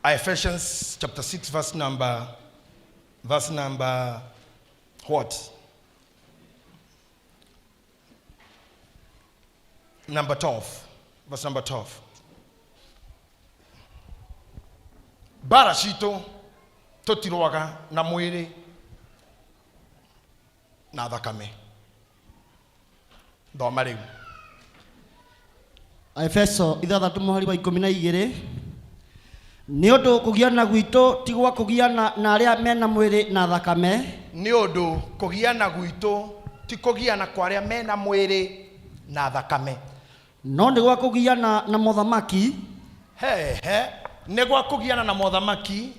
Ephesians chapter 6 verse number what? Number 12. Verse number 12. Mbara citũ tũtirũaga na mwĩrĩ na thakame. Thoma rĩu. Efeso 6 mũhari wa 12. Nĩ ũndũ kũgiana gwitũ ti gwa kũgiana na arĩa mena mwĩrĩ na thakame. Nĩ ũndũ kũgiana gwitũ ti kũgiana kwa arĩa mena mwĩrĩ na thakame. No nĩ gwa kũgiana na mothamaki. Hehe, nĩ gwa kũgiana na mothamaki.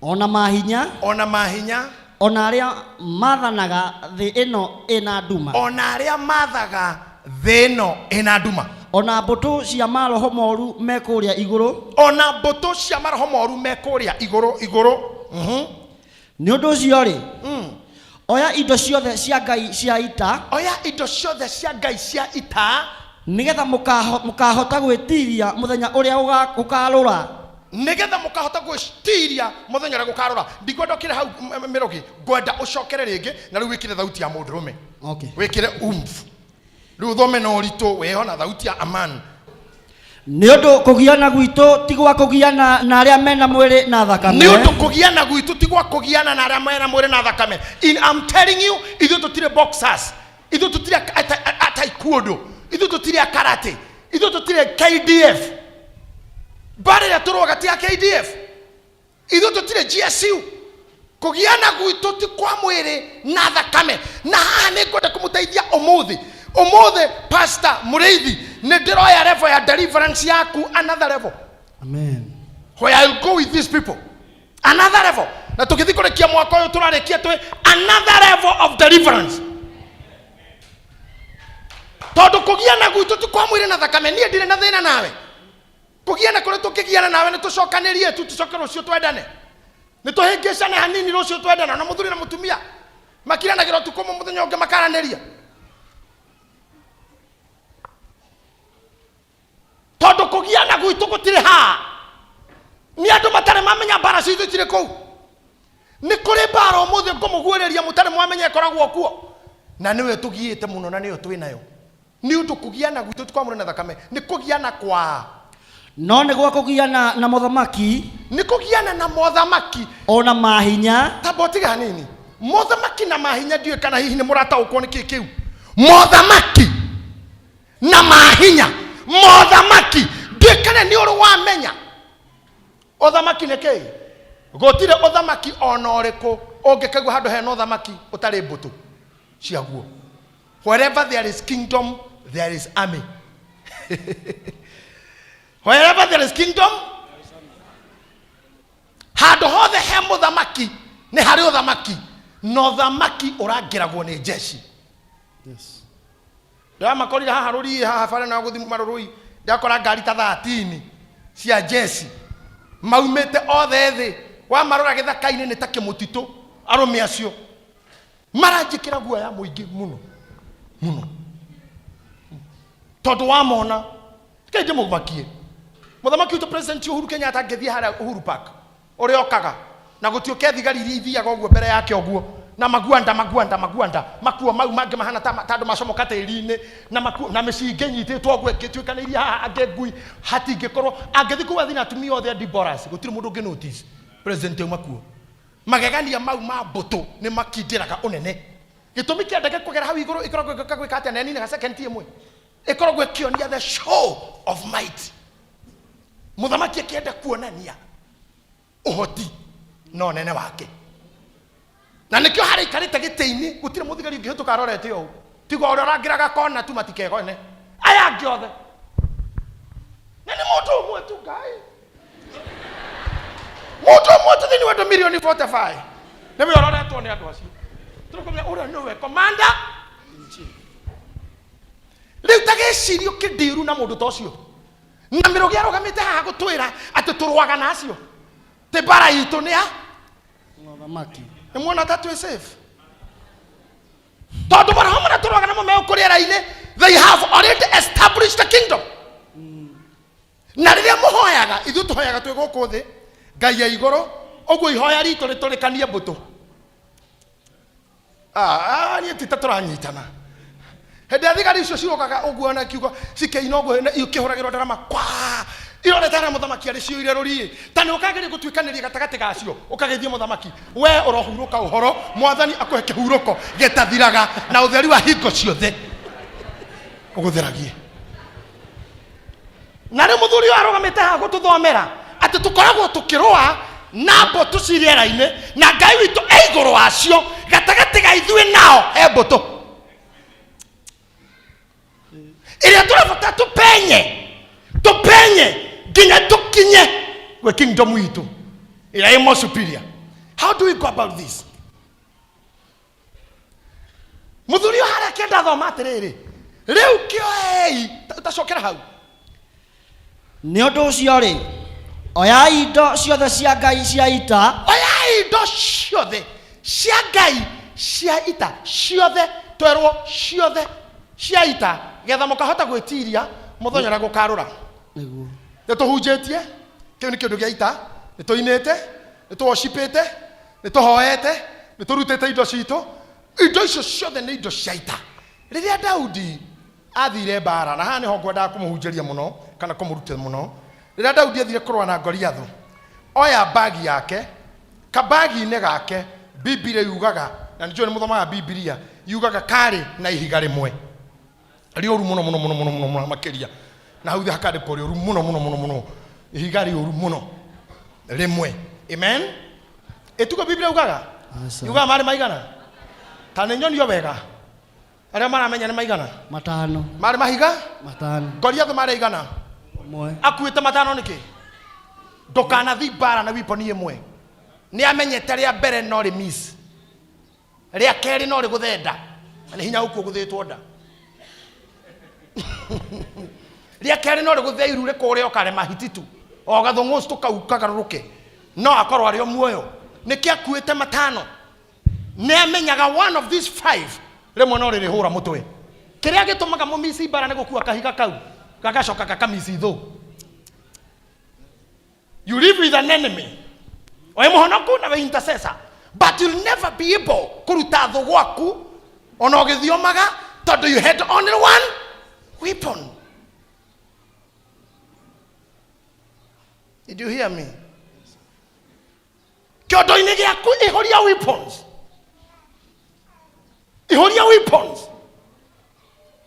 Ona mahinya. Ona mahinya. Ona arĩa mathanaga thĩ ĩno ĩna nduma. Ona arĩa mathaga thĩ ĩno ĩna nduma. Ona mbũtũ cia maroho moru me kũrĩa igũrũ. Ona mbũtũ cia maroho moru me kũrĩa igũrũ igũrũ. Nĩ ũndũ ũcio rĩ, oya indo ciothe cia Ngai cia ita. Oya indo ciothe cia Ngai cia ita. Nĩgetha mũkahota gwĩtiria mũthenya ũrĩa ũkarũra. Nĩgetha mũkahota gwĩtiria mũthenya ũrĩa gũkarũra. Ndikwenda ũkĩre hau mĩrũgĩ, ngwenda ũcokere rĩngĩ na rĩu wĩkĩre thauti ya mũndũrũme. Okay. Wĩkĩre umf. Rĩu ũthome na ũritũ wĩho na thauti ya aman. Nĩ ũndũ kũgiana gwitũ ti gwa kũgiana na arĩa mena mwĩrĩ na thakame. Nĩ ũndũ kũgiana gwitũ ti gwa kũgiana na arĩa mena mwĩrĩ na thakame. In I'm telling you, ithuĩ tũtirĩ boxers, ithuĩ tũtirĩ taekwondo, ithuĩ tũtirĩ a karate, ithuĩ tũtirĩ KDF. Mbara ĩrĩa tũrũaga ti ya KDF, ithuĩ tũtirĩ GSU. Kũgiana gwitũ ti kwa mwĩrĩ na thakame. Na haha nĩ ngwenda kũmũteithia ũmũthĩ. Ũmũthĩ Pastor Mũrĩithi, nĩ ndĩroya level ya deliverance yaku another level. Amen. Where I'll go with these people another level. Na tũgĩthiĩ kũrĩkia mwaka ũyũ, tũrarĩkia twĩ another level of deliverance, tondũ kũgiana gwitũ ti kwa mwĩrĩ na thakame. Niĩ ndirĩ na thĩna nawe. Kũgiana kũrĩa tũngĩgiana nawe nĩ tũcokanĩrie tu, tũcoke rũciũ twendane. Nĩ tũhĩngĩcane hanini, rũciũ twendane. Na mũthuri na mũtumia makiranagĩra ũtukũ ũmwe, mũthenya ũngĩ makaranĩria, tondũ kũgiana gwitũ gũtirĩ haha. Nĩ andũ matarĩ mamenya mbara citũ itirĩ kũu. Nĩ kũrĩ mbara ũmũthĩ ngũmũguũrĩria mũtarĩ mwamenya ĩkoragwo kuo, na nĩwe tũgiĩte mũno na nĩyo twĩ nayo. Nĩ ũndũ kũgiana gwitũ ti kwa mwĩrĩ na thakame, nĩ kũgiana kwa No nĩ gwa kũgiana na mothamaki. Nĩ kũgiana na mothamaki. Ona mahinya. Tamba ũtige hanini. Mothamaki na mahinya, ndiũĩ kana hihi nĩ mũrataũkwo nĩ kĩ kĩu. Mothamaki na mahinya, mothamaki, ndiũĩ kana nĩ ũrĩ wamenya ũthamaki nĩ kĩĩ. Gũtirĩ ũthamaki ona ũrĩkũ ũngĩkaigua handũ hena ũthamaki ũtarĩ mbũtũ ciaguo. Wherever there is kingdom, there is army. Wherever there is kingdom, handũ hothe he mũthamaki nĩ harĩ ũthamaki, na ũthamaki ũrangĩragwo nĩ jeshi. Ndĩramakorire haha rũriĩ, haha bara na gũthiĩ marũrũi, ndakora ngari ta 13 cia jeshi maumĩte othe thĩ. Wamarora gĩthaka-inĩ nĩ ta kĩmũtitũ. Arũme acio maranjĩkĩra guoya mũingĩ mũno mũno, tondũ wamona kĩ ndĩmũmakie. Mũthamaki witũ President Uhuru Kenyatta angĩthiĩ harĩa Uhuru Park ũrĩa okaga na gũtiũke thigari iria ithiaga ũguo mbere yake ũguo na maguanda maguanda maguanda makuo mau mangĩ mahana ta andũ macomoka tĩri-inĩ na makuo na mĩcinga ĩnyitĩtwo ũguo ĩngĩtuĩkanĩirie haha angĩ ngui, hatingĩkorwo angĩthiĩ kũu athiĩ na atumia othe a Deborahs, gũtirĩ mũndũ ũngĩ notice president auma kuo. Magegania mau ma mbũtũ nĩ makindĩraga ũnene. Gĩtũmi kĩa ndege kũgera hau igũrũ ĩkoragwo ĩgĩũka gwĩka atĩa na ĩninaga second ĩmwe? Ĩkoragwo ĩkĩonia the show of might. Mũthamaki akĩenda kuonania ũhoti na ũnene wake, na nĩkĩo harĩa aikarĩte gĩtĩ-inĩ gũtirĩ mũthigari ũngĩhĩtũka arorete ũũ, tiga ũrĩa ũrangĩraga kona tu matikegone aya angĩ othe, na nĩ mũndũ ũmwe tu. Ngai, mũndũ ũmwe tu thĩinĩ wa andũ mirioni 45 nĩwe ũroretwo nĩ andũ acio. Tũrĩkũmenya ũrĩa nĩwe commander. Rĩu ta gĩcirio kĩndĩru na mũndũ ta ũcio na mĩrũgĩ arũgamĩte haha gũtwĩra atĩ tũrũaga na acio tĩ mbara itũ nĩ a Mothamaki. Nĩ muona ta twĩ safe, tondũ maroho marĩa tũrũaga namo me rĩera-inĩ, they have already established the kingdom. Na rĩrĩa mũhoyaga, ithuĩ tũhoyaga twĩ gũkũ thĩ. Ngai e igũrũ. Ũguo ihoya ritũ rĩtũrĩkanie mbũtũ. Ah, ah, niĩ ti ta tũranyitana. Hĩndĩ ĩrĩa thigari icio ciũkaga ũguo na kiugo cikĩina ũguo na ikĩhũragĩrwo ndarama kwa irorete harĩa mũthamaki arĩ ciũire rũriĩ ta nĩ ũkageria gũtuĩkanĩria gatagatĩ gacio ũkageithie mũthamaki we ũrohurũka ũhoro mwathani akũhe kĩhurũko gĩtathiraga na ũtheri wa hingo ciothe ũgũtheragie. Na rĩu mũthuri ũyũ arũgamĩte haha gũtũthomera atĩ tũkoragwo tũkĩrũa na mbũtũ ci rĩera-inĩ na Ngai witũ e igũrũ wacio, gatagatĩ ga ithuĩ nao he mbũtũ ĩrĩa tũrabatara tũpenye, tũpenye nginya tũkinye gwĩ kingdom itũ ĩrĩa ĩ more superior. How do we go about this? Mũthuri ũyũ harĩa kĩenda thoma atĩrĩrĩ, rĩu kĩoei, tacokera hau. Nĩ ũndũ ũcio-rĩ, oyai indo ciothe cia Ngai cia ita. Oyai indo ciothe cia Ngai cia ita, ciothe, twerwo ciothe cia ita, getha mũkahota gwĩtiria mũthenya ũrĩa gũkarũra. Nĩguo. Nĩ tũhunjĩtie, kĩu nĩ kĩndũ gĩa ita, nĩ tũinĩte, nĩ tũwoshipĩte, nĩ tũhoete, nĩ tũrutĩte indo citũ. Indo icio ciothe nĩ indo cia ita. Rĩrĩa Daudi athire mbara, na haha nĩho ngwendaga kũmũhunjĩria mũno kana kũmũruta mũno. Rĩrĩa Daudi athire kũrũa na Goliathũ, oya mbagi yake, kabagi-inĩ gake Bibilia yugaga, na nĩnjũĩ nĩ mũthomaga Bibilia, yugaga karĩ na ihiga rĩmwe rĩũru mũno mũno mũno mũno mũno mũno makĩria, na hau thĩ hakandĩkwo rĩũru mũno mũno mũno mũno, ihiga rĩũru mũno rĩmwe. Amen. Ĩtugo Bibilia yugaga? Aca. Yugaga marĩ maigana? Ta nĩ nyonio wega. Arĩa maramenya nĩ maigana? Matano. Marĩ mahiga? Matano. Goliath marĩ aigana? Ũmwe. Akuĩte matano nĩkĩ? Ndũkanathi mbara na weapon ĩmwe. Nĩ amenyete rĩa mbere no rĩ miss. Rĩa kerĩ no rĩgũthenda. Na nĩ hinya gũkua ũgũthĩtwo nda. Rĩa kerĩ no rĩgũthe iru rĩkũre ũkarema hititu. O gathũng'ũcũ kau kagarũrũke. No akorwo arĩ o muoyo. Nĩkĩ akuĩte matano? Nĩ amenyaga one of these five rĩmwe no rĩrĩhũra mũtwe. Kĩrĩa gĩtũmaga mũmici mbara nĩ gũkua kahiga kau gagacoka gakamisi thũ. You live with an enemy. Wĩ mũhonoku na wĩ intercessor, but you'll never be able kũruta thũ gwaku ona ũgĩthiomaga, tondũ you had only one weapon. Did you hear me? Kĩondo-inĩ gĩaku ihũria weapons, ihũria weapons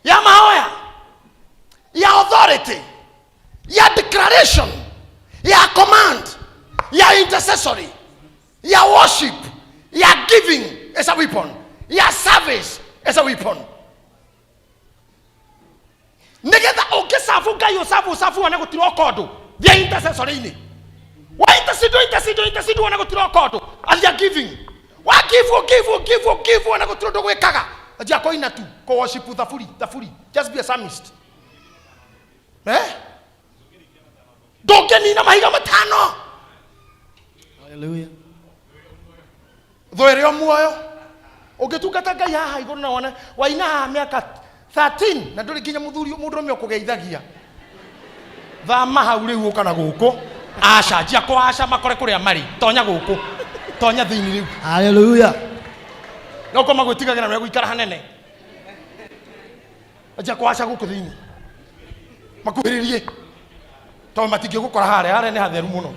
ya mahoya, ya authority, ya declaration, ya command, ya intercessory, ya worship, ya giving is a weapon, ya service is a weapon. Nigetha ũngĩcabu Ngai ũcabu ũcabu wone gũtiroka ũndũ, thiĩ intercessory-inĩ. Wa intercede, intercede, intercede wone gũtiroka ũndũ, anjia giving. Wa give, give, give, give wone gũtirĩ ũndũ gwĩkaga, anjia kũina tu, kũ worship thaburi, thaburi. Just be a psalmist. Ndũngĩnina mahiga matano. Hallelujah. Thũ ĩrĩ o muoyo. Ũngĩtungata Ngai haha igũrũ na wone waina haha mĩaka 13 na ndũrĩ nginya mũthuri mũndũrũme ũkũgeithagia, thama hau rĩu ũka na gũkũ. Aca, njia kũaca makore kũrĩa marĩ, tonya gũkũ, tonya thĩinĩ rĩu. Hallelujah. No koma gwĩtigagĩra na gũikara hanene. Njia kũaca gũkũ thĩinĩ, makuhĩrĩrie, tondũ matingĩgũkora harĩa, harĩa nĩ hatheru mũno.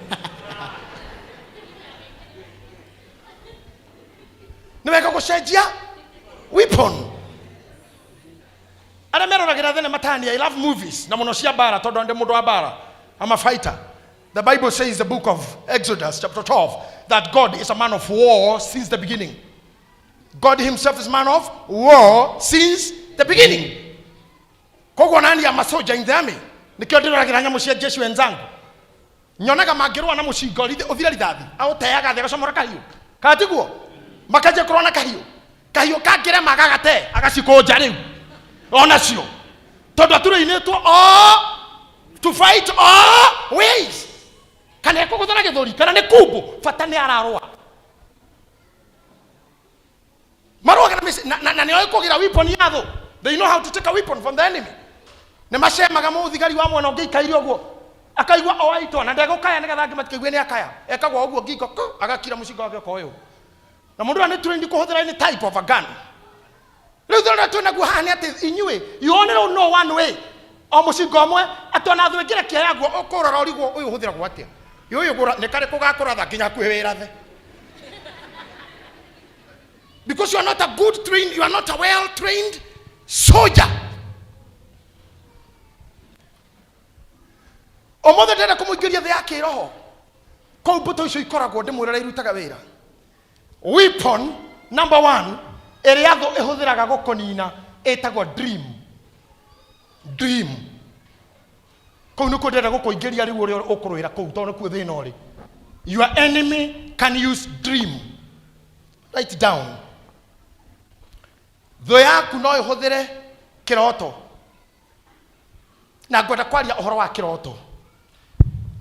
Nĩ wega gũcenjia weapon. Arĩa meroragĩra thenema tani, I love movies na mũno cia mbara, tondũ ndĩ mũndũ wa mbara. I'm a fighter. The Bible says, the book of Exodus chapter 12, that God is a man of war since the beginning. God himself is man of war since the beginning. Koguo nani ya masoja in the army? Nikio ndĩroragĩra nyamũ cia jeshi wenzangu. Nyonaga mangĩrũa na mũcinga ũthire rithathi, aũteaga thĩ agacomora kahiũ. Kana tiguo? Makanjia kũrũa na kahiũ. Kahiũ kangĩrema agagate, agacikũnja rĩu. Onacio. Tondũ aturĩinĩtwo all to fight all ways. Kana ekũgũtha na gĩthũri, kana nĩ kumbu, bata nĩ ararũa. Marũaga na mĩci, na nĩoĩ kũgĩra weapon ya thũ. They know how to take a weapon from the enemy. Nĩ macemaga mũthigari wa mwena ũngĩ ikaire ũguo. Akaigua o aitwo na ndegũkaya nĩgetha angĩ matikaigue nĩ akaya. Ekagwo ũguo ngingo kũ, agakira mũcinga wake ũkoywo. Na mũndũ ũrĩa nĩ trained kũhũthĩra any type of a gun. Rĩu thĩna ũrĩa twĩnaguo haha nĩ atĩ inyuĩ you only know one way. O mũcinga ũmwe atĩ ona thũ ĩngĩrekia yaguo ũkũrora ũrigwo ũyũ ũhũthĩragwo atĩa. Ũyũ nĩ karĩkũ gakũratha nginya hakuhĩ wĩrathe. Because you are not a good trained, you are not a well trained soldier. Ũmũthĩ ndĩrenda kũmũingĩria thĩ ya kĩroho. Kũu mbũtũ icio ikoragwo ndĩmwĩre ũrĩa irutaga wĩra. Weapon number one ĩrĩa thũ ĩhũthĩraga gũkũnina ĩtagwo dream. Dream. Kũu nĩkuo ndĩrenda gũkũingĩria rĩu ũrĩa ũkũrũĩra kũu tondũ nĩkuo thĩna ũrĩ. Your enemy can use dream. Write down. Thũ yaku no ĩhũthĩre kĩroto. Na ngwenda kwaria ũhoro wa kĩroto.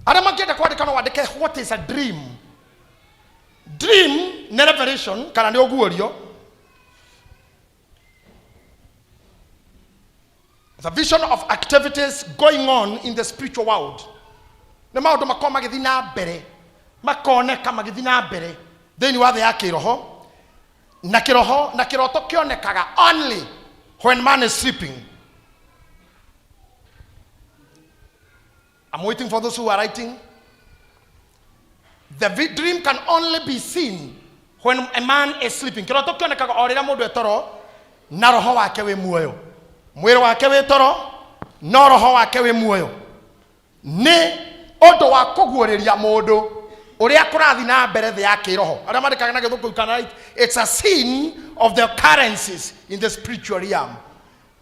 Arĩa mangĩenda kwandĩka no wandĩke what is a dream. Dream nĩ revelation kana nĩ ũguũrio. The vision of activities going on in the spiritual world. Nĩ maũndũ makoragwo magĩthiĩ na mbere, makoneka magĩthiĩ na mbere thĩinĩ wa thĩ ya kĩroho. Na kĩroho na kĩroto kĩonekaga only when man is sleeping. I'm waiting for those who are writing. The dream can only be seen when a man is sleeping. Kĩroto kĩonekaga o rĩrĩa mũndũ e toro na roho wake wĩ muoyo. Mwĩrĩ wake wĩ toro no roho wake wĩ muoyo. Nĩ ũndũ wa kũguũrĩria mũndũ ũrĩa kũrathiĩ na mbere thĩ ya kĩroho. Arĩa mandĩkaga na gĩthũngũ you can write, it's a scene of the occurrences in the spiritual realm.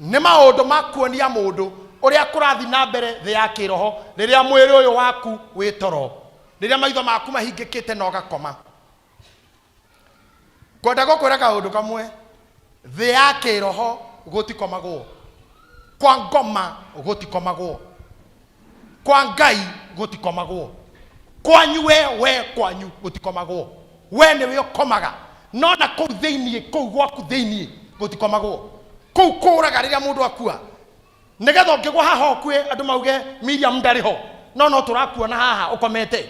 Nĩ maũndũ ma kuonia mũndũ ũrĩa kũrathiĩ na mbere thĩ ya kĩroho rĩrĩa mwĩrĩ ũyũ waku wĩ toro, rĩrĩa maitho maku mahingĩkĩte na ũgakoma. Ngwenda gũkwĩra kaũndũ kamwe, thĩ ya kĩroho gũtikomagwo, kwa ngoma gũtikomagwo, kwa Ngai gũtikomagwo, kwanyu we we kwanyu gũtikomagwo, we nĩwe ũkomaga, no na kũu thĩiniĩ, kũu gwaku thĩiniĩ gũtikomagwo, kũu kũraga rĩrĩa mũndũ akua, nĩgetha ũngĩgwa haha ũkue andũ mauge Miriam ndarĩ ho, no no tũrakuona haha ũkomete.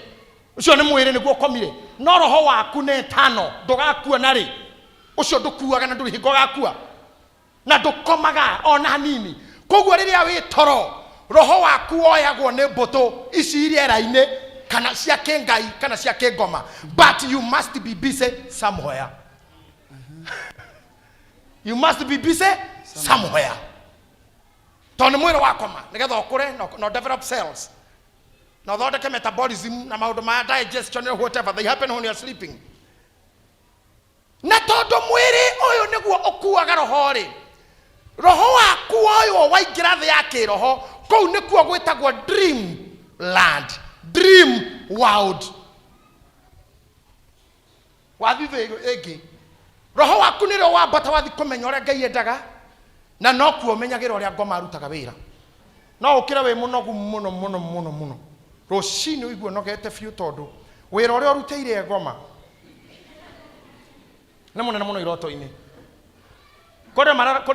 Ũcio nĩ mwĩrĩ nĩguo ũkomire, no roho waku nĩ eternal, ndũgakua na rĩ, ũcio ndũkuaga na ndũrĩ hingo ũgakua, na ndũkomaga ona hanini. Koguo rĩrĩa wĩ toro, roho waku woyagwo nĩ mbũtũ ici rĩera-inĩ, kana cia kĩngai kana cia kĩngoma, but you must be busy somewhere. You must be busy somewhere, tondũ nĩ mwĩrĩ wakoma nĩgetha ũkũre na develop cells na ũthondeke metabolism na maũndũ ma digestion or whatever they happen when you are sleeping. Na tondũ mwĩrĩ ũyũ nĩguo ũkuaga roho rĩ, roho waku ũyũ waingĩra thĩ ya kĩroho, kũu nĩkuo gwĩtagwo dream land, dream world. Wathiĩ thĩ ĩngĩ, roho waku nĩrĩo wambata wathiĩ kũmenya ũrĩa Ngai endaga, na nokuo ũmenyagĩra ũrĩa ngoma arutaga wĩra. No ũkĩre wĩ mũnogu mũno mũno mũno mũno, rũcinĩ ũigue ũnogete biũ tondũ wĩra ũrĩa ũrutĩire ngoma nĩ mũnene mũno iroto-inĩ. Kũrĩ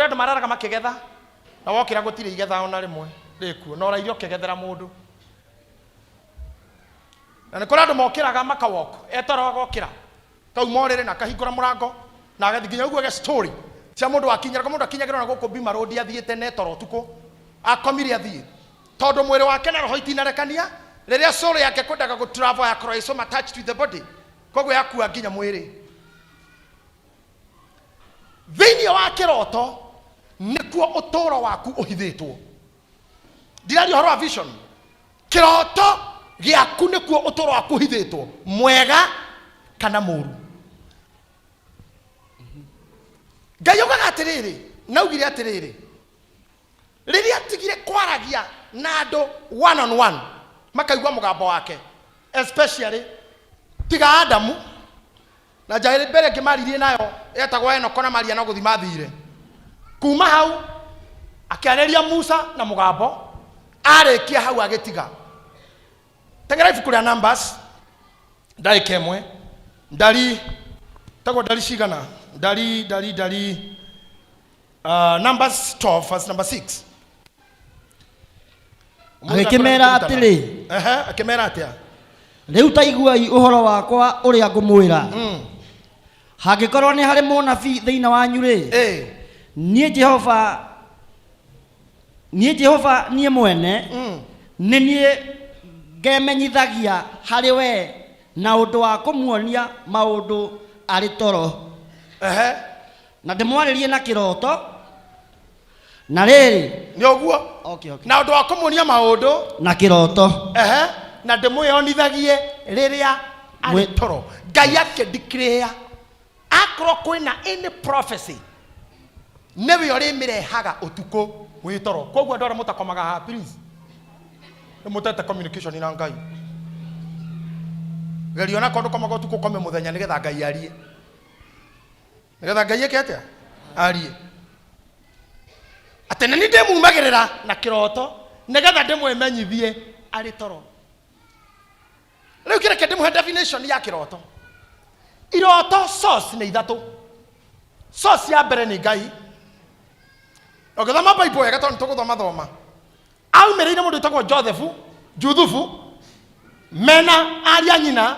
andũ mararaga makĩgetha, na wokĩra gũtirĩ igetha ona rĩmwe rĩkuo, na ũraire ũkĩgethera mũndũ. Na nĩ kũrĩ andũ mokĩraga makawalk, etoro agokĩra, kauma ũrĩrĩ na akahingũra mũrango, na agathiĩ nginya ũiguage story cia mũndũ wakinyĩra, mũndũ akinyagĩrwo na gũkũ Bima Road athiĩte na etoro ũtukũ, akomire athiĩ. Tondũ mwĩrĩ wake na roho itinarekania, rĩrĩa soul yake kwendaga gũ travel yakorwo ĩ so attached with the body, koguo yakua nginya mwĩrĩ. Thĩinĩ wa kĩroto nĩkuo ũtũũro waku ũhithĩtwo. Ndiraria ũhoro wa vision. Kĩroto gĩaku nĩkuo ũtũũro waku ũhithĩtwo, mwega kana mũũru. Ngai augaga atĩrĩrĩ, na augire atĩrĩrĩ, rĩrĩa atigire kwaragia na andũ one on one, makaigua mũgambo wake, especially tiga Adamu na njaĩ mbere ĩngĩ maririe nayo yetagwo Enoko na Maria no gũthiĩ mathire. Kuma hau akĩarĩria Musa na mũgambo, arĩkia hau agĩtiga. Teng'era ibuku rĩa Numbers ndagĩka ĩmwe, ndari tagwo ndari cigana, ndari ndari ndari Numbers 12 verse number 6. Agĩkĩmeera atĩrĩ. Ehe, akĩmera atĩa? Rĩu ta iguai ũhoro wakwa ũrĩa ngũmwĩra. Hangĩkorwo nĩ harĩ mũnabii thĩinĩ wanyu rĩ, niĩ Jehova, niĩ Jehova niĩ mwene, nĩ niĩ ngemenyithagia harĩ we na ũndũ wa kũmuonia maũndũ arĩ toro. Na ndĩmwarĩrie na kĩroto. Na rĩrĩ, Nĩ ũguo. Okay. Na ũndũ wa kũmuonia maũndũ na kĩroto. Ehe, na ndĩmwĩonithagie rĩrĩa arĩ toro. Ngai akĩndikĩrĩa akorwo kwĩna any prophecy nĩwe ũrĩmĩrehaga ũtukũ wĩ toro. Koguo andũ arĩa mũtakomaga haha, please, nĩ mũtete communication na Ngai. Geria onakorwo ndũkomaga ũtukũ, ũkome mũthenya nĩgetha Ngai arie. Nĩgetha Ngai eke atĩa? Arie. Atĩ nĩ niĩ ndĩmumagĩrĩra na kĩroto nĩgetha ndĩmwĩmenyithie arĩ toro. Rĩu kĩreke ndĩmũhe definition ya kĩroto. Iroto source nĩ ithatũ. Source ya mbere nĩ Ngai. Ũngĩthoma Bible wega tondũ nĩtũgũthoma thoma. Aumĩrĩire mũndũ wĩtagwo Joseph, Juthubu, mena aria nyina,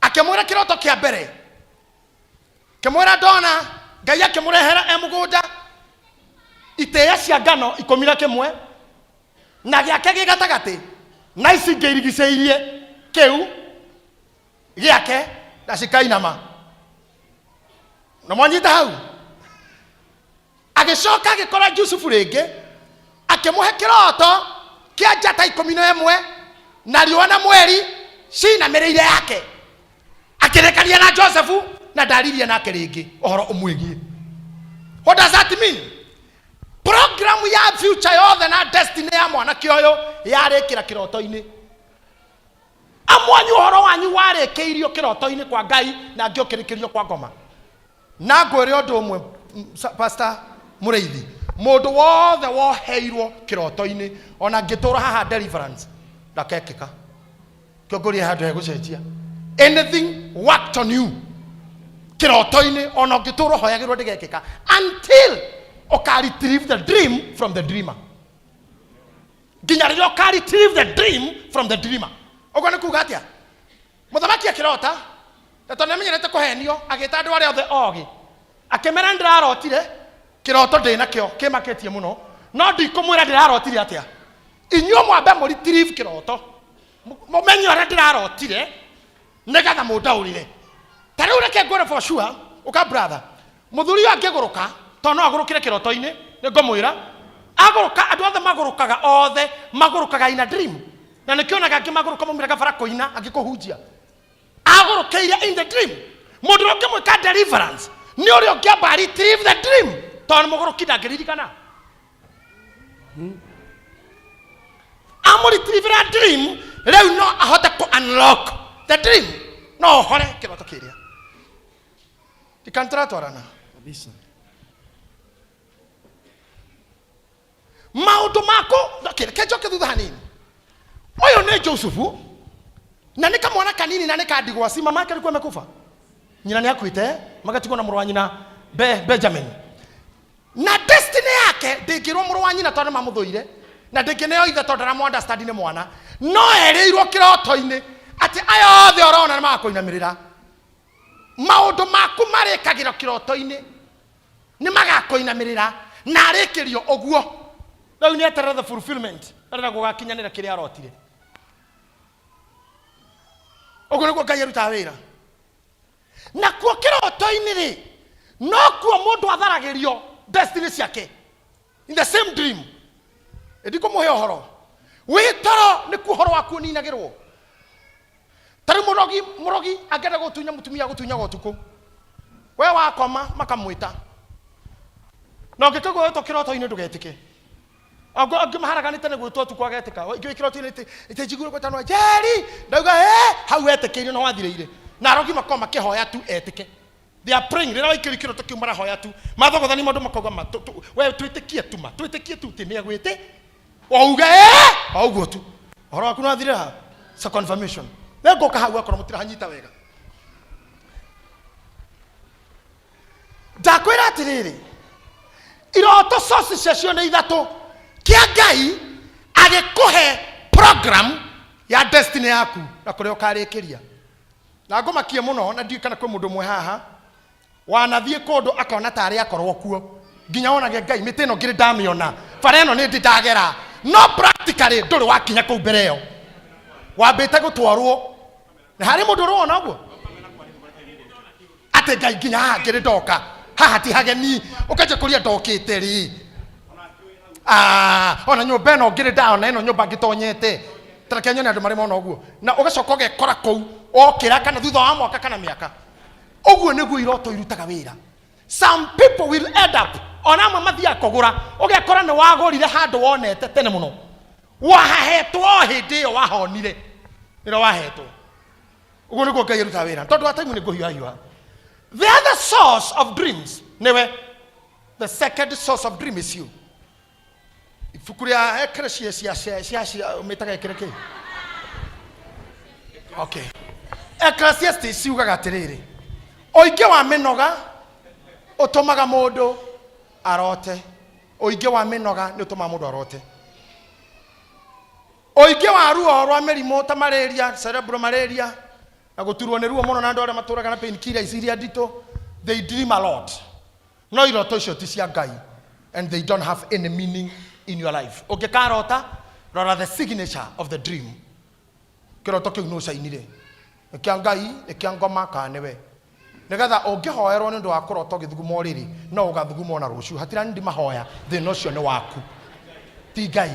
akĩmwĩra kĩroto kĩa mbere, kĩmwĩra ndona Ngai akĩmũrehera e mũgũnda itĩĩa cia ngano 11 na gĩake gĩ gatagatĩ na ici ingĩ irigicĩirie kĩu gĩake na cikainama. Na mwanyita hau? Agĩcoka agĩkora Jusufu rĩngĩ akĩmũhe kĩroto kĩa njata 11 na riũa na mweri cinamĩrĩire yake. Akĩrekania na Josefu na ndaririe nake rĩngĩ ũhoro ũmwĩgiĩ. What does that mean? Program ya future yothe na destiny ya mwanake ũyũ yarĩkĩra kĩroto-inĩ. Amwanyu ũhoro wanyu warĩkĩirio kĩroto-inĩ kwa Ngai na angĩ ũkĩrĩkĩrio kwa ngoma. Na ngwĩre ũndũ ũmwe, Pastor Mũrĩithi, mũndũ wothe woheirwo kĩroto-inĩ ona ngĩtũra haha deliverance ndakekĩka. Kĩongoria handũ hegũcenjia. Anything worked on you kĩroto-inĩ ona ũngĩtũra ũhoyagĩrwo ndĩgekĩka until ũka retrieve the dream from the dreamer. Nginya rĩrĩa ũka retrieve the dream from the dreamer. Ũguo nĩ kuga atĩa? Mũthamaki akĩrota, na tondũ nĩamenyerete kũhenio, agĩta andũ arĩa othe ogĩ, akĩmera nĩndĩrarotire kĩroto ndĩ nakĩo kĩmakĩtie mũno, no ndikũmwĩra ndĩrarotire atĩa. Inyuĩ mwambe mũ retrieve kĩroto, mũmenye ũrĩa ndĩrarotire, nĩgetha mũndaũrĩre. Ta rĩu reke ngwĩre for sure, ũka brother, mũthuri ũyũ angĩgũrũka, tondũ no agũrũkĩre kĩroto-inĩ, nĩngũmwĩra, agũrũka, andũ othe magũrũkaga, othe magũrũkaga in a dream. Na nĩkĩonaga angĩ magũrũka maumĩraga bara kũina, angĩ kũhunjia. Agũrũkĩire in the dream. Mũndũ ũrĩa ũngĩmwĩka deliverance nĩ ũrĩa ũngĩamba retrieve the dream, tondũ mũgũrũki ndangĩririkana. Amũretrievera dream, rĩu no ahote kũ unlock the dream, no ũhore kĩroto kĩrĩa. Ndikantũratwarana. Kabisa. Maũndũ maku, okay, reke njoke thutha hanini. Ũyũ nĩ Josefu na nĩ kamwana kanini na nĩ kandigwa. Si mama yake alikuwa amekufa, nyina nĩ akuĩte, magatigwo na mũrũ wa nyina Benjamin. Na destiny yake ndĩngĩrwo mũrũ wa nyina tondũ nĩmamũthũire, na ndĩngĩneo ithe tondũ ndaramũ understand nĩ mwana. No erĩirwo kĩroto-inĩ atĩ aya othe ũrona nĩmagakũinamĩrĩra. Maũndũ maku marĩkagĩrwo kĩroto-inĩ, nĩmagakũinamĩrĩra, na arĩkĩrio ũguo. Rĩu nĩ eterere the fulfillment, arenda gũgakinyanĩra kĩrĩa arotire. Ũguo nĩguo Ngai arutaga wĩra. Nakuo kĩroto-inĩ rĩ, nokuo mũndũ atharagĩrio destiny ciake in the same dream. Ndikũmũhe ũhoro wĩ toro, nĩkuo ũhoro waku ũninagĩrwo. Ta rĩu mũrogi angĩenda gũtunya mũtumia, gũtunyaga ũtukũ. We wakoma makamwĩta. Na ũngĩkĩgwa wetwo kĩroto-inĩ ndũgetĩke. Angĩ maharaganĩte nĩ gwĩtwo ũtukũ agetĩka. Ingĩ kĩroto-inĩ ĩtĩ njiguire gwĩtanwo Njeri, ndauga hau wetĩkĩire no wathirĩire. Na arogi makorwo makĩhoya tu etĩke. They are praying. Rĩrĩa waikĩrio kĩroto kĩu marahoya tu. Mathogothani maũndũ makauga ma, we twĩtĩkie tu ma, twĩtĩkie tu atĩ nĩagwĩte. O uge, o ũguo tu. Ũhoro waku nĩwathirĩra haha? It's a confirmation. Nĩngũka hau akorwo mũtirahanyita wega. Ndakwĩra atĩrĩrĩ, iroto source ciacio nĩ ithatũ, kĩa Ngai, Agĩkũhe program ya destiny yaku na kũrĩa ũkarĩkĩria. Na ngũmakie mũno, na ndiũĩ kana kwĩ mũndũ ũmwe haha wanathiĩ kũndũ akona tarĩ akorwo kuo, nginya wonage Ngai mĩtĩ ĩno ngĩrĩ ndamĩona, bara ĩno nĩ ndĩ ndagera, no practically ndũrĩ wakinya kũu mbere ĩyo, wambĩte gũtwarwo. Na harĩ mũndũ ũrĩ wona ũguo atĩ Ngai nginya haha ngĩrĩ ndoka haha ti hageni, ũkanjia kũria ndokĩte rĩ? Ah, ona nyũmba ĩno ngĩrĩ ndaona ĩno nyũmba ngĩtonyete, tareke nyone andũ marĩ mona ũguo, na ũgacoka ũgekora kũu okĩra kana thutha wa mwaka kana mĩaka. Ũguo nĩguo iroto irutaga wĩra. Some people will end up, ona amwe mathiaga kũgũra, ũgekora nĩ wagũrire handũ wonete tene mũno, wahahetwo o hĩndĩ ĩyo wahonire nĩrĩo wahetwo. Ũguo nĩguo Ngai arutaga wĩra. Tondũ wa time nĩ ngũhiũhahiũha. The other source of dreams nĩwe. The second source of dream is you. Ibuku rĩa Ecclesiastes cia cia cia mĩtaga ĩkĩrĩ kĩ? Okay. Ecclesiastes ciugaga atĩrĩrĩ, ũingĩ wa mĩnoga ũtũmaga mũndũ arote. Ũingĩ wa mĩnoga nĩ ũtũmaga mũndũ arote. Ũingĩ wa ruo rwa mĩrimũ ta malaria, cerebral malaria, na gũturwo nĩ ruo mũno, na andũ arĩa matũraga na painkillers iria nditũ, they dream a lot. No iroto icio ti cia Ngai and they don't have any meaning in your life. Ũngĩkarota, rora the signature of the dream. Kĩroto kĩu nũ cainire, nĩ kĩa Ngai, nĩ kĩa ngoma, kana nĩwe? Nĩgetha ũngĩhoerwo nĩ ũndũ wa kũrota ũgĩthuguma ũrĩrĩ, no ũgathuguma ona rũciũ. Hatirani mahoya, thĩna ũcio nĩ waku, ti Ngai.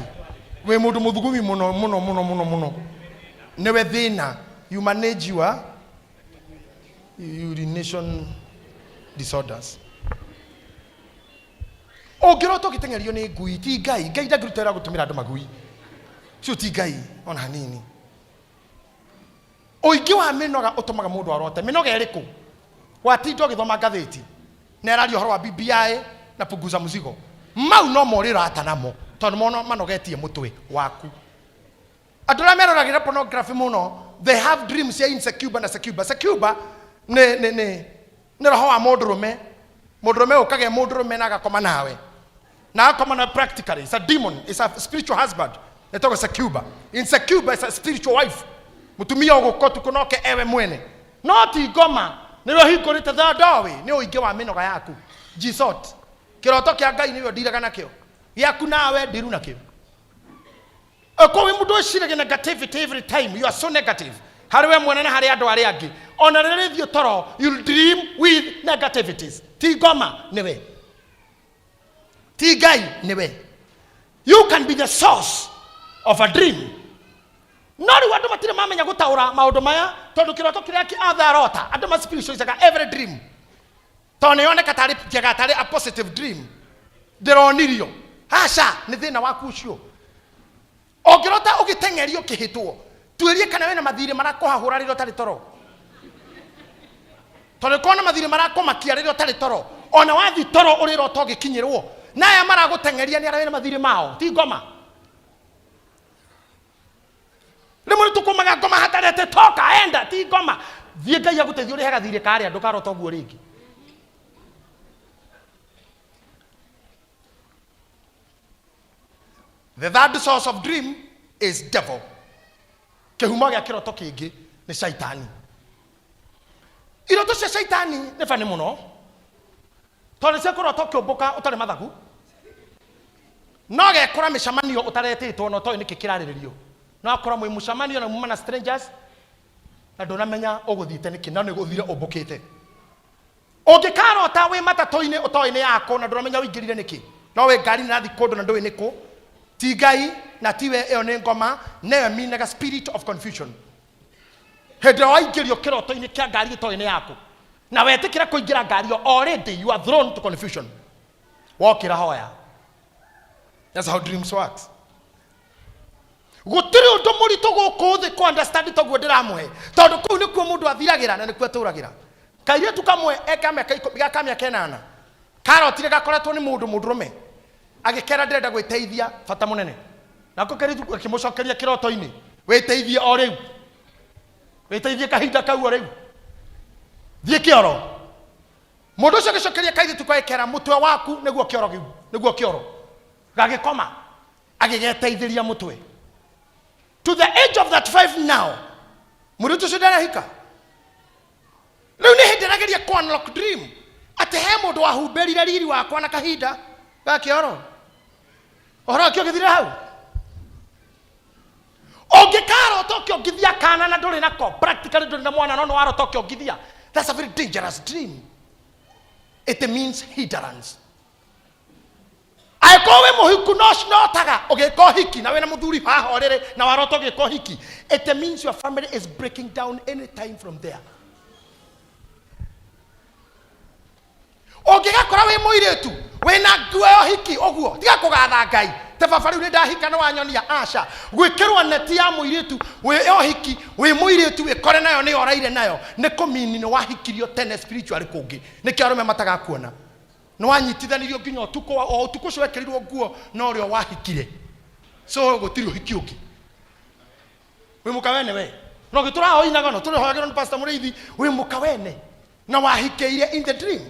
Wĩ mũndũ mũthugumi mũno mũno mũno mũno mũno, nĩwe thĩna. You manage your urination disorders. Ũngĩrota ũgĩteng'erio nĩ ngui, ti Ngai. Ngai ndangĩruta wĩra wa gũtũmĩra andũ magui cio, ti Ngai ona hanini. Ũingĩ wa mĩnoga ũtũmaga mũndũ arote. Mĩnoga ĩrĩkũ? Watinda ũgĩthoma ngathĩti na ĩraria ũhoro wa BBI na punguza mzigo, mau no mo ũrĩrata namo, tondũ mono manogetie mũtwe waku. Andũ arĩa meroragĩra pornography mũno, they have dreams cia insecure na succubus. Succubus nĩ roho wa mũndũrũme. Mũndũrũme ũkagĩa mũndũrũme na agakoma nawe, na agakoma nawe practically. It's a demon, it's a spiritual husband, ĩtagwo succubus. Insecure is a spiritual wife, mũtumia ũgũka ũtukũ noke ewe mwene, no ti ngoma. Nĩwe ũhingũrĩte the doorway nĩ ũingĩ wa mĩnoga yaku. Jisot kĩroto kĩa Ngai nĩwe ndiraga nakĩo, gĩaku nawe ndiru nakĩo. Ũkorwo wĩ mũndũ wĩciragia negativity every time, you are so negative harĩ we mwene na harĩ andũ arĩa angĩ, ona rĩrĩa rĩthiĩ toro you'll dream with negativities. Ti ngoma, nĩwe, ti Ngai, nĩwe. You can be the source of a dream. No rĩu andũ matirĩ mamenya gũtaũra maũndũ maya, tondũ kĩroto kĩrĩa othe arota, andũ ma spiritualizaga every dream, tondũ nĩ yoneka tarĩ njega, tarĩ a positive dream ndĩronirio. Aca, nĩ thĩna waku ũcio. Ũngĩrota ũgĩteng'erio ũkĩhĩtwo, tuĩrie kana wĩna mathirĩ marakũhahũra rĩrĩa ũtarĩ toro, tondũ korwo na mathirĩ marakũmakia rĩrĩa ũtarĩ toro, ona wathi toro ũrĩrota ũgĩkinyĩrwo na aya maragũteng'eria nĩ arĩa wĩna mathirĩ mao, ti ngoma. Rĩmwe nĩ tũkũmaga ngoma hatarete toka enda, ti ngoma. Thiĩ Ngai agũteithie ũrĩhe gathirĩ karĩa, ndũkarota ũguo rĩngĩ. The third source of dream is devil. Kĩhumo gĩa kĩroto kĩngĩ nĩ shaitani. Iroto cia shaitani nĩ bani mũno, tondũ nĩ cia kũrota ũkĩũmbũka ũtarĩ mathagu, no gekora mĩcemanio ũtaretĩtwo na ũtoĩ nĩkĩ kĩrarĩrĩrio, no akora mwĩ mũcemanio na muma na strangers na ndũnamenya ũgũthiĩte nĩkĩ, no nĩ ũthire ũmbũkĩte. Ũngĩkarota wĩ matatũ-inĩ ũtoĩ nĩ yakũ na ndũramenya ũingĩrire nĩkĩ, no wĩ ngari nĩ rathiĩ kũndũ na ndũĩ nĩkũ, ti Ngai na tiwe, ĩyo nĩ ngoma, nayo minaga spirit of confusion. Hĩndĩ ĩrĩa waingĩrio kĩroto-inĩ kĩa ngari ĩtoĩ nĩ yaku na wetĩkĩra kũingĩra ngari ĩyo, already you are thrown to confusion. Wokĩra hoya. That's how dreams works. Gũtirĩ ũndũ mũritũ gũkũ thĩ kũ understand toguo ndĩramũhe, tondũ kũu nĩkuo mũndũ athiragĩra na nĩkuo atũragĩra. Kairĩtu kamwe eka mĩaka ikũmi, gaka mĩaka 8, karotire gakoretwo nĩ mũndũ mũndũrũme agĩkera ndĩrenda gwĩteithia bata mũnene, nako kairĩtu gakĩmũcokeria kĩroto-inĩ, wĩteithie o rĩu, wĩteithie kahinda kau o rĩu, thiĩ kĩoro. Mũndũ ũcio agĩcokeria kairĩtu gagĩkera, mũtwe waku nĩguo kĩoro kĩu, nĩguo kĩoro. Gagĩkoma. Agĩgeteithĩria mũtwe. To the age of that five now, mũirĩtu ũcio ndarahika. Rĩu nĩ hĩndĩ ĩrageria kũ unlock dream atĩ he mũndũ wahumbĩrire riri wakwa na kahinda ga kĩoro. Ũhoro wakĩo ũgĩthira hau. Ũngĩkarota ũkĩongithia kana na ndũrĩ nako, practically ndũrĩ na mwana no nĩ warota ũkĩongithia, that's a very dangerous dream. It means hindrance. Angĩkorwo wĩ mũhiku no notaga ũgĩka ũhiki na wĩna mũthuri haha ũrĩrĩ na warota ũgĩka ũhiki, it means your family is breaking down any time from there. Ũngĩgakora wĩ mũirĩtu wĩna nguo ya ũhiki ũguo, tiga kũgatha Ngai te baba rĩu nĩ ndahika nĩ wanyonia. Aca, gwĩkĩrwo neti ya mũirĩtu wĩ ya ũhiki wĩ mũirĩtu wĩkore nayo nĩ oraire nayo nĩ kũmini nĩ wahikirio tene spiritually kũngĩ, nĩkĩo arũme matagakuona. Nĩ wanyitithanirio nginya ũtukũ o ũtukũ ũcio wekĩrirwo nguo na ũrĩa wahikire, so gũtirĩ ũhiki ũngĩ. Wĩ mũka wene we no gĩtũraho inaga no tũrĩhoyagĩrwo nĩ pastor Mũrĩithi. Wĩ mũka wene na wahikĩire in the dream,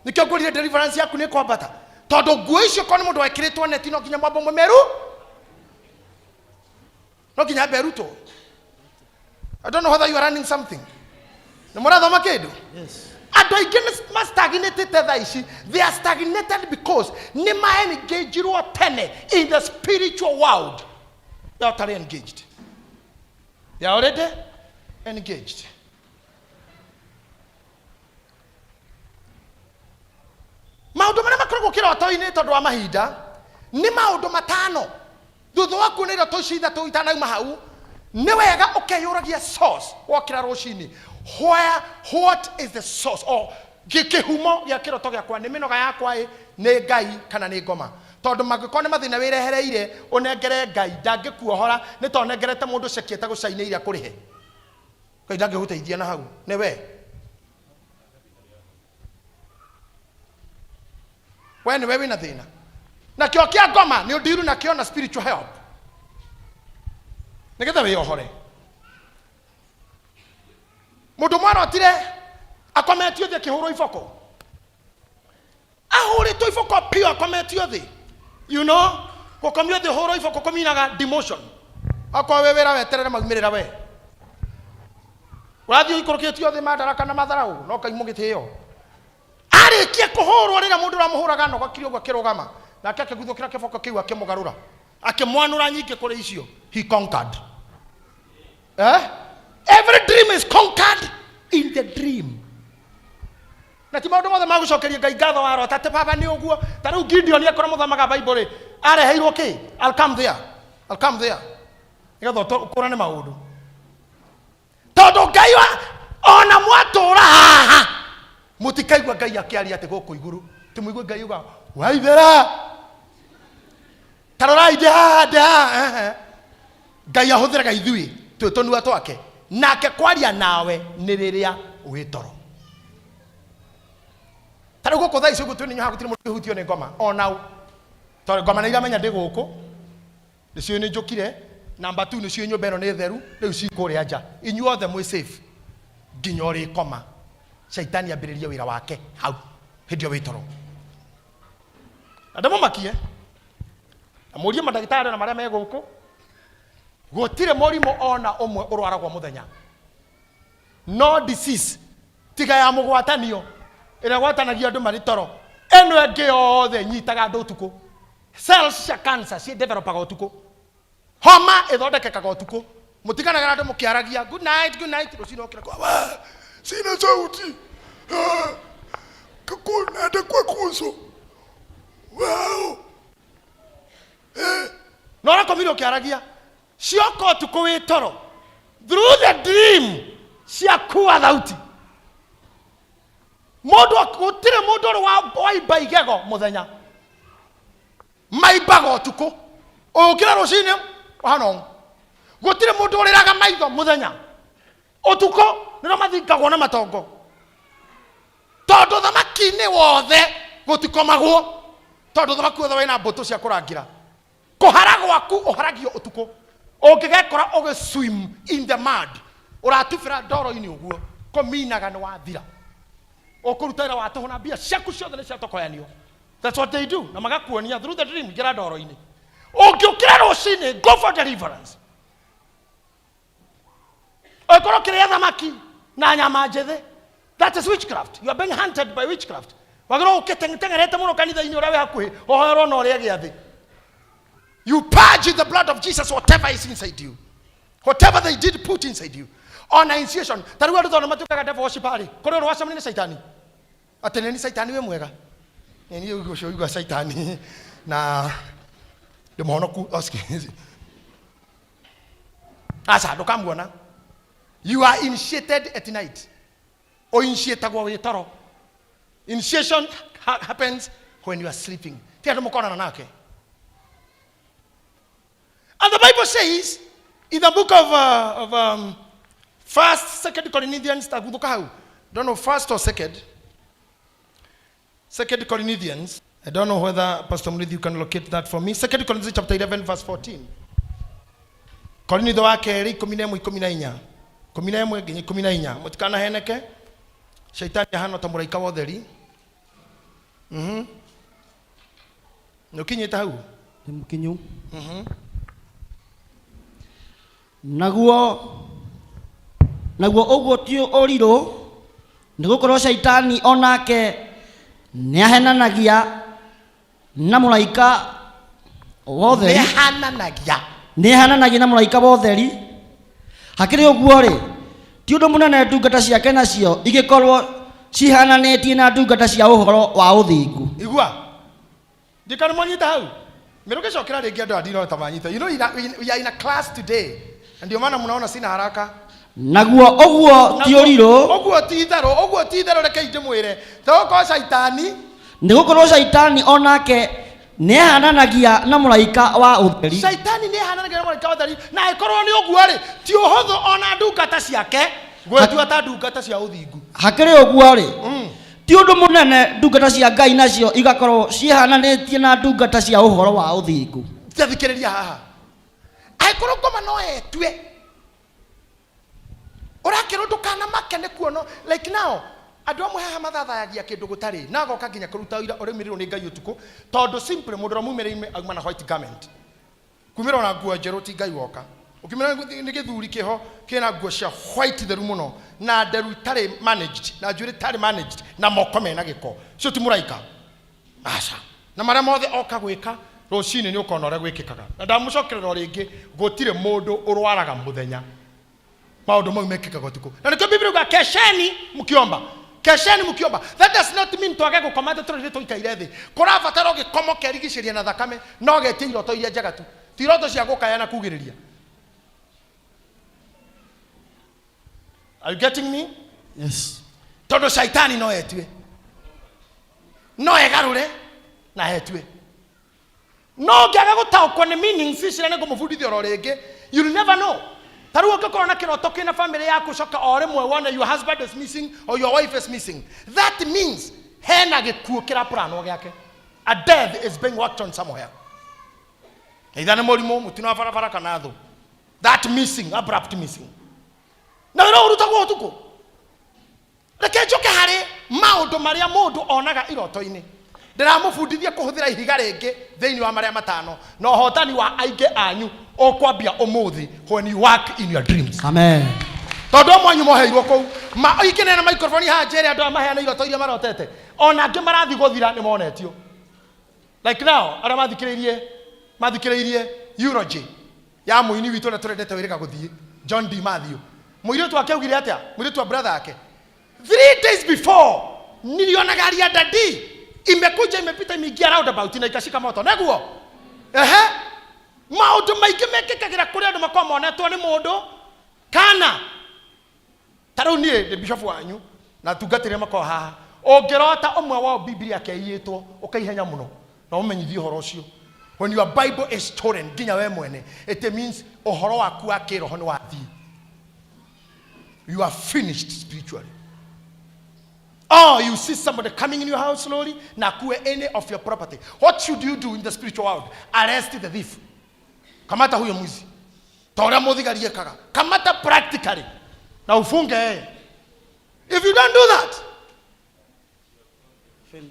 nĩkĩo ngwĩrire deliverance yaku nĩ kwambata, tondũ nguo icio korwo nĩ mũndũ wekĩrĩtwo neti no nginya mwambo mũmeru, no nginya ambe erutwo. I don't know whether you are running something. Nĩ mũrathoma kĩndũ? Yes. Andũ aingĩ nĩ mastagnatĩte thaa ici. They are stagnated because nĩ maengagirwo tene in the spiritual world. They are already engaged. They are already engaged. Maũndũ marĩa makoragwo kĩroto-inĩ tondũ wa mahinda nĩ maũndũ matano. Thutha wa kuona iroto ici ithatũ itanauma hau, nĩ wega ũkeyũragia source wokĩra rũcinĩ. Where, what is the source? Or kĩhumo gĩa kĩroto gĩakwa nĩ mĩnoga yakwa ĩ, nĩ Ngai kana nĩ ngoma? Tondũ mangĩkorwo nĩ mathĩna wĩrehereire, ũnengere Ngai, ndangĩkuohora nĩ tondũ ũnengerete mũndũ ceki etagũcainĩire akũrĩhe. Ngai ndangĩgũteithia na hau, nĩ we. We nĩwe wĩna thĩna. Nakĩo kĩa ngoma nĩ ũndiru nakĩo na spiritual help. Nĩgetha wĩyohore. Mũndũ ũmwe arotire akometio thĩ akĩhũrwo iboko. Ahũrĩtwo iboko piũ akometio thĩ. You know, gũkomio thĩ ũhũrwo iboko kũminaga demotion. Okorwo wĩ wĩra weterere maumĩrĩra we. Ũrathiĩ ũikũrũkĩtio thĩ mandaraka na matharaũ no kaimũ gĩtĩo. Arĩkia kũhũrwo rĩrĩa mũndũ ũramũhũraga anogokire ũguo akĩrũgama, nake akĩguthũkĩra kĩboko kĩu akĩmũgarũra, akĩmwanũra nyingĩ kũrĩ icio. He conquered. Every dream is conquered in the dream. Na ti maũndũ mothe ma gũcokeria Ngai ngatho warota atĩ baba nĩ ũguo. Ta rĩu Gideon akorwo mũthomaga Bible rĩ, areheirwo kĩ? I'll come there. I'll come there. Nĩgetha ũkũrane maũndũ. Tondũ Ngai wa ona mwatũra haha mũtikaigua Ngai akĩaria atĩ gũkũ igũrũ, tĩmũigue Ngai uga waithera ta rorai ndĩ haha, ndĩ haha. Ehe. Ngai ahũthĩraga ithuĩ twĩ tũnua twake, nake kwaria nawe nĩ rĩrĩa wĩ toro. Ta rĩu gũkũ thaa ici ũguo twĩ nĩ haha gũtirĩ mũndũ ũhutio nĩ ngoma ona ũ, tondũ ngoma nĩ iramenya ndĩ gũkũ, nĩcio nĩ njũkire. Namba 2 nĩcio nyũmba ĩno nĩ theru, rĩu ci kũrĩa nja, inyuothe mwĩ safe nginya ũrĩkoma. Shaitani ambĩrĩrie wĩra wake hau hĩndĩ ĩyo wĩ toro. Na ndĩmũmakie na mũrie mandagĩtarĩ na marĩa me gũkũ, gũtirĩ mũrimũ ona ũmwe ũrwaragwo mũthenya. No disease tiga ya mũgwatanio ĩrĩa ĩgwatanagia andũ marĩ toro, ĩno ĩngĩ yothe ĩnyitaga andũ ũtukũ. Cells cia cancer ci developaga ũtukũ, homa ĩthondekekaga ũtukũ. Mũtiganaga na andũ mũkĩaragia good night, good night, rũcinĩ ũkĩra kwa wa sina sauti. Nenda kwa kuso. Wow. Na ũrakomire ũkĩaragia cioka ũtukũ wĩ toro, through the dream ciakua thauti. Mũndũ gũtirĩ mũndũ ũrĩ waimba igego mũthenya, maimbaga ũtukũ. Ũkĩra rũcinĩ ũhana ũũ. Gũtirĩ mũndũ ũrĩraga maitho mũthenya, ũtukũ nĩrĩo mathingagwo na matongo, tondũ thamaki-inĩ wothe gũtikomagwo, tondũ thamaki wothe wĩna mbũtũ cia kũrangĩra. Kũhara gwaku ũharagio ũtukũ. Ũngĩgekora ũgĩ swim in the mud, ũratubĩra ndoro-inĩ ũguo, kũminaga nĩ wathira. Ũkũruta wĩra wa tũhũ na mbia ciaku ciothe nĩ ciatokoyanio. That's what they do. Na magakuonia through the dream, ingĩra ndoro-inĩ. Ũngĩũkĩra rũcinĩ, go for deliverance. Ũngĩkorwo ũkĩrĩa thamaki na nyama njĩthĩ, that is witchcraft. You are being hunted by witchcraft. Wagĩrĩirwo ũkĩteng'erete mũno kanitha-inĩ ũrĩa wĩ hakuhĩ, ũhoerwo na ũrĩe gĩathĩ. You purge in the blood of Jesus whatever is inside you, whatever they did put inside you on initiation. Ta rĩu andũ tondũ matuĩkaga devil worshiper rĩ, kũrĩ ũrũ wacemania nĩ caitani atĩ nĩ caitani wĩ mwega, nĩ niĩ ũcio ũigua caitani na ndĩmũhonoku. Aca, ndũkamuona. You are initiated at night. Ũinitiatagwo wĩ toro. Initiation happens when you are sleeping. Ti andũ mũkonana nake. And the Bible says in the book of First, Second Corinthians, taguthũka hau. Don't know, first or second. Second Corinthians. I don't know whether Pastor Murithi, you can locate that for me. Second Corinthians chapter 11 verse 14. Korintho wa kerĩ 11 14. 11 nginya 14. Mũtikanaheneke. Shaitani ahana ta mũraika wa ũtheri. Nĩ ũkinyĩte hau? Nĩ mũkinyu. Naguo ũguo ti ũrirũ, nĩ gũkorwo caitani onake nĩ ahenanagia na mũraika wa ũtheri. Nĩ hananagia. Nĩ ahananagia na mũraika wa ũtheri. Hakĩrĩ ũguo rĩ, ti ũndũ mũnene ndungata ciake nacio igĩkorwo cihananĩtie na ndungata cia ũhoro wa ũthingu. Igua. Ndikana mwanyita hau. Mĩrũgĩcokera rĩngĩ andũ andino ta manyita. You know we are in a class today. Na ndio maana mnaona sina haraka. Naguo ũguo ti ũrirũ. Ũguo ti itherũ, ũguo ti itherũ, rekei ndĩmwĩre. Togũkorwo caitani Nĩ gũkorwo caitani onake nĩ ahananagia na mũraika wa ũtheri. Caitani nĩ ahananagia na mũraika wa ũtheri, na angĩkorwo nĩ ũguo rĩ, ti ũhũthũ ona ndungata ciake gwĩtua ta ndungata cia ũthingu. Hakĩrĩ ũguo rĩ, ti ũndũ mũnene ndungata cia Ngai nacio igakorwo ciĩhananĩtie na ndungata cia ũhoro wa ũthingu. Tathikĩrĩria haha, angĩkorwo ngoma no etue, ũrakĩrwo ndũkanamake nĩ kuono. Like now, andũ amwe haha mathathayagia kĩndũ gũtarĩ na agoka nginya kũruta ũira ũrĩmĩrĩrwo nĩ Ngai ũtukũ, tondũ simply mũndũ ũrĩa mumĩrĩire auma na white garment, kumĩra na nguo njerũ, ti Ngai woka. Ũkĩmĩra nĩ gĩthuri kĩho kĩna nguo cia white theru mũno na nderu itarĩ managed na njuĩrĩ itarĩ managed na moko mena gĩko, cio ti mũraika, aca. Na marĩa mothe oka gwĩka rũcinĩ nĩ ũkona ũrĩa gwĩkĩkaga. Na ndamũcokerera o rĩngĩ, gũtirĩ mũndũ ũrwaraga mũthenya. Maũndũ mau mekĩkaga ũtukũ, na nĩkĩo Biblia yuga kesheni mkiomba, kesheni mkiomba. That does not mean twage gũkoma atĩ tũrĩrĩ tũikaire thĩ. Kũrabatara ũgĩkoma ũkerigicĩria na thakame no getie iroto iria njega tu, ti iroto cia gũkaya na kugĩrĩria. Are you getting me? Yes. Tondũ caitani no etue, no egarũre na etue. No ũngĩaga gũtaũkwo nĩ meanings ici, na nĩngũmũbundithia oro rĩngĩ, you'll never know. Ta rĩu ũngĩkorwo na kĩroto kĩna family yaku, coka o rĩmwe wone your husband is missing or your wife is missing, that means hena gĩkuũ kĩraplanwo gĩake. A death is being worked on somewhere, either nĩ mũrimũ, mũtino wa barabara kana thũ. That missing, abrupt missing, na wĩra ũrutagwo ũtukũ. Reke njoke harĩ maũndũ marĩa mũndũ onaga iroto-inĩ. Ndĩramũbundithia kũhũthĩra ihiga rĩngĩ thĩinĩ wa marĩa matano, na ũhotani wa aingĩ anyu ũkwambia ũmũthĩ when you work in your dreams. Amen. Tondũ amwe anyu moheirwo kũu ma ingĩ na microphone haha njĩre andũ aya maheana iroto iria marotete, ona angĩ marathiĩ gũthira nĩ monetio. Like now, arĩa mathikĩrĩirie eulogy ya mũini witũ ũrĩa tũrendete wĩrĩga gũthiĩ, John D Matthew, mũirĩtu wake augire atĩa? Mũirĩtu wa brother yake, 3 days before, niliona gari ya daddy imekuja, imepita, imeingia roundabout na ikashika moto. Neguo ehe, maũndũ maingĩ mekĩkagĩra kũrĩ andũ makorwo monetwo nĩ mũndũ kana ta rĩu niĩ ndĩ bishop wanyu na tungatĩre makorwo haha. Ũngĩrota ũmwe wao Biblia yake ĩiyĩtwo, ũkaihenya mũno na ũmenyithie ũhoro ũcio. When your Bible is stolen, nginya we mwene, it means ũhoro waku wa kĩroho nĩ wathiĩ. You are finished spiritually. Oh, you see somebody coming in your house slowly na akue any of your property, what should you do in the spiritual world? Arrest the thief. Kamata huyo mwizi ta ũrĩa mũthigari ekaga. Kamata practically na ufunge yeye. If you don't do that,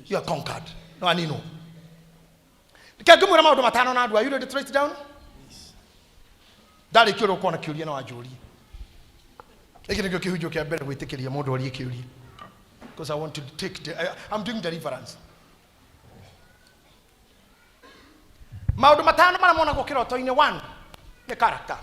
you are conquered. No anino. Reke ngĩmwĩra maũndũ matano na andũ. Are you ready to write down? Ndarĩkia ũrĩa ũkona kĩũria na wanjũrie. Gĩkĩ nĩkĩo kĩhunjio kĩa mbere gwĩtĩkĩria mũndũ orie kĩũria, because I want to take the, I'm doing deliverance. Maũndũ matano marĩa monagwo kĩroto-inĩ. One nĩ character.